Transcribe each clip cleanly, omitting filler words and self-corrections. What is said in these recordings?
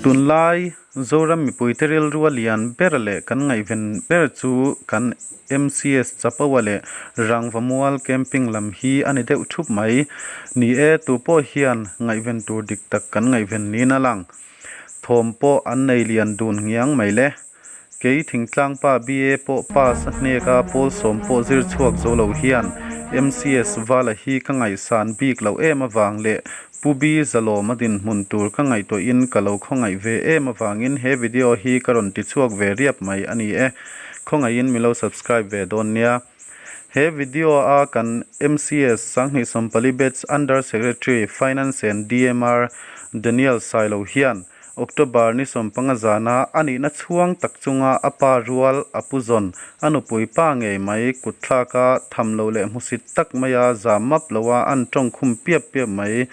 Tunlai Zoram mipuite rilrua lian ber leh kan ngaihven ber chu kan MCS Chapoa leh Rangvamual Camping lam hi a ni deuh thup mai. Ni e, tupawh hian ngaihven tur dik tak kan ngaihven niin a lang. Thawm pawh an nei lian dun ngiang mai le. Kei thingtlangpa BA pawh pass a hnek a, pawl sawm pawh zir chhuak zo lo hian MCS Vala hi ka ngaihsan bik loh em avang leh Pu B Zalawma dinhmun tur ka ngaihtuahin ka lo khawngaih ve em avangin he video hi ka rawn ti chhuak ve riap mai a ni e. Khawngaihin min lo subscribe ve dawn nia. He video a kan MCS 2014 Batch Under Secretary Finance and DMR Daniel Sailo hian October ni sawmpanga zana a nihna chhuang tak chunga a pa rual a pu zawn a nupui pa ngei mai kutthlaka tham lo leh hmusit tak maia zam map loa an tawng khum piap piap mai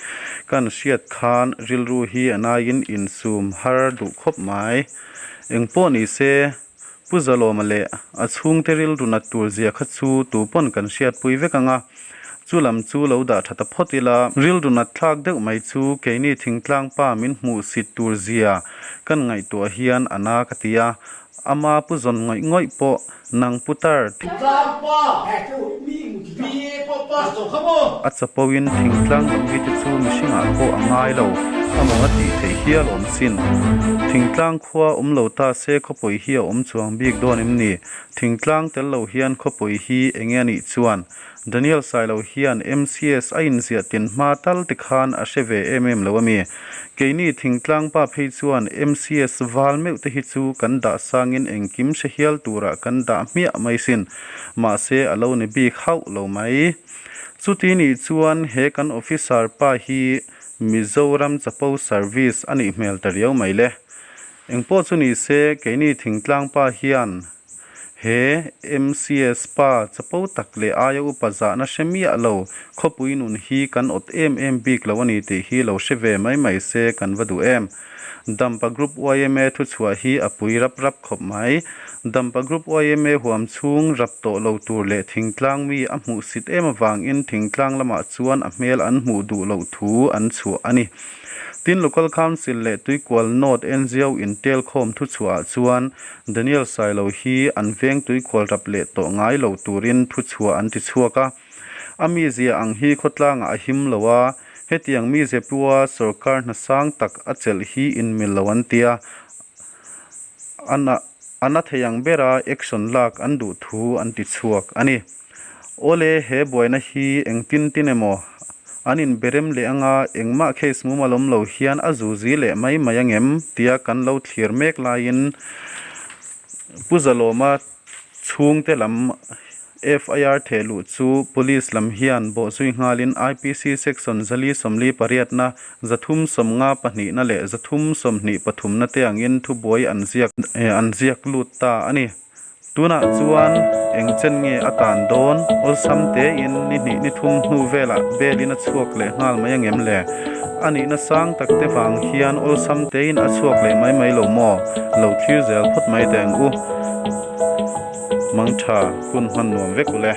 kan hriat khan rilru hi a naiin insum har duh khawp mai. Engpawh ni se Pu Zalawma leh a chhungte rilru nat tur zia kha chu tu pawn kan hriatpui vek ang a, chu lam chu lo dah tha ta phawt ila, rilru nat thlak deuh mai chu keini thingtlang pa min hmuh sit tur zia kan ngaihtuah hian a na ka ti a, ama pu zawn ngawih ngawih pawh nang pu tar Thingtlang pa BA pawh pass tawh kha maw? A chapoin thingtlang lam hi te chu mihringah pawh a ngai lo, a mawng a tih theih hial awm sin. Thingtlang Khua awm lo ta se khawpui hi a awm chuang bik dawn em ni? Thingtlang tel lo hian khawpui hi enge a nih chuan? Daniel Sailo hian MCS a inziah tin hma tal te khan a hre ve em em lo a mi? Keini thingtlang pa phei chuan MCS val meuh te hi chu kan dah sangin engkim hre hial turah kan dah hmiah mai sin. Mahse a lo ni bik hauh lo mai. Chuti nih chuan he kan officer pa hi Mizoram Chapo Service a nih hmel ta riau mai le. Engpawh chu ni se, keini thingtlang pa hian he MCS pa chapo tak leh aia upa zahna hre miah lo khawpui nun hi kan awt em em bik lo a ni tih hi lo hre ve mai mai se kan va duh em. Dampa Group yma thuchhuah hi a pui rap rap khawp mai. Dampa Group yma huam chhung rap tawh lo tur leh thingtlang mi a hmuh sit em avangin thingtlang lamah chuan a hmel an hmuh duh loh thu an chhuah a ni. Tin, Local Council leh Tuikual North NGO intelkhawm thuchhuahah chuan Daniel Sailo hi an veng tuikual rap leh tawh ngai lo turin thuchhuah an ti chhuak a. A mizia ang hi khawtlangah a him lo a, hetiang mize pua sorkar hna sang tak a chelh hi inmil lo an ti a, a na thei ang bera action lak an duh thu an ti chhuak a ni. Awle, he buaina hi engtin tin emaw an inberem leh anga engmah case mumal awm lo hian a zuzi leh mai mai angem tia kan lo thlir mek laiin Pu Zalawma chhungte lam FIR theh luh chu Police lam hian bawhzui nghalin IPC Section 448na, 352na leh 323na te angin thubuai an ziak an ziak lut ta a ni. Tunah chuan eng chen nge a tan dawn? Awlsam tein ni hnih ni thum hnu velah belin a chhuak leh nghal mai angem le? A nihna sang tak te vang hian awlsam tein a chhuak leh mai mai lo maw? Lo thlir zel phawt mai teh ang u. Mangtha, hun hman nuam vek u le.